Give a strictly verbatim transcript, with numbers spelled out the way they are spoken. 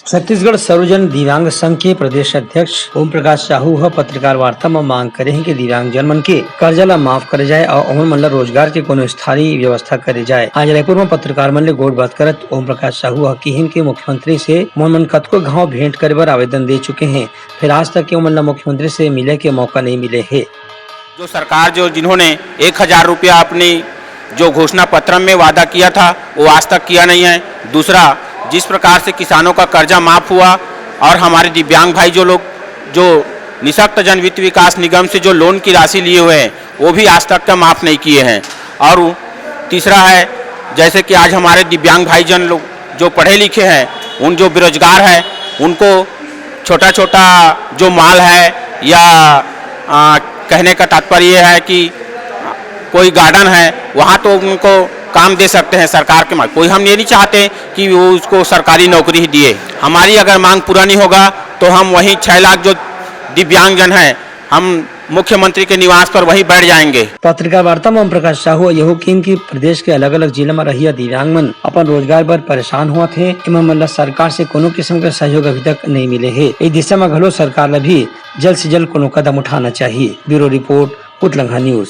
छत्तीसगढ़ सर्वजन दिव्यांग संघ के प्रदेश अध्यक्ष ओम प्रकाश साहू ह पत्रकार वार्ता म मांग करे हे कि दिव्यांगजन मन के कर्जा ल माफ करे जाए अउ ओमन मन ल रोजगार के कोनो स्थायी व्यवस्था करे जाए। आज रायपुर म पत्रकार मन ले गोठ बात करत ओम प्रकाश साहू ह किहिन कि मुख्यमंत्री से ओमन मन कतको घांव भेंट करे बर आवेदन दे चुके हें, फेर आज तक के ओमन ल मुख्यमंत्री से मिले के मौका नहीं मिले हे। जो सरकार जो जिन्होंने एक हज़ार रुपया अपनी जो घोषणा पत्र में वादा किया था, वो आज तक किया नहीं है। दूसरा, जिस प्रकार से किसानों का कर्जा माफ हुआ और हमारे दिव्यांग भाई जो लोग जो निःशक्तजन वित्त विकास निगम से जो लोन की राशि लिए हुए हैं, वो भी आज तक का माफ नहीं किए हैं। और तीसरा है, जैसे कि आज हमारे दिव्यांग भाईजन लोग जो पढ़े लिखे हैं, उन जो बेरोजगार हैं, उनको छोटा छोटा जो मॉल है या आ, कहने का तात्पर्य यह है कि कोई गार्डन है, वहाँ तो उनको काम दे सकते हैं सरकार के माध्यम। कोई हम ये नहीं चाहते कि वो उसको सरकारी नौकरी ही दिए। हमारी अगर मांग पूरा नहीं होगा तो हम वहीं छह लाख जो दिव्यांगजन हैं, हम मुख्यमंत्री के निवास पर वहीं बैठ जाएंगे। पत्रकार वार्ता में ओम प्रकाश साहू यहू किहिन कि प्रदेश के अलग-अलग जिला में रहइया दिव्यांग मन अपन रोजगार बर परेशान होवत हे। एमन मन ल सरकार से कोनो किस्म के सहयोग अभी तक नहीं मिले हे। ए दिशा में घलो सरकार ल भी जल्द से जल्द कोनो कदम उठाना चाहिए। Bureau report, Utlangha news.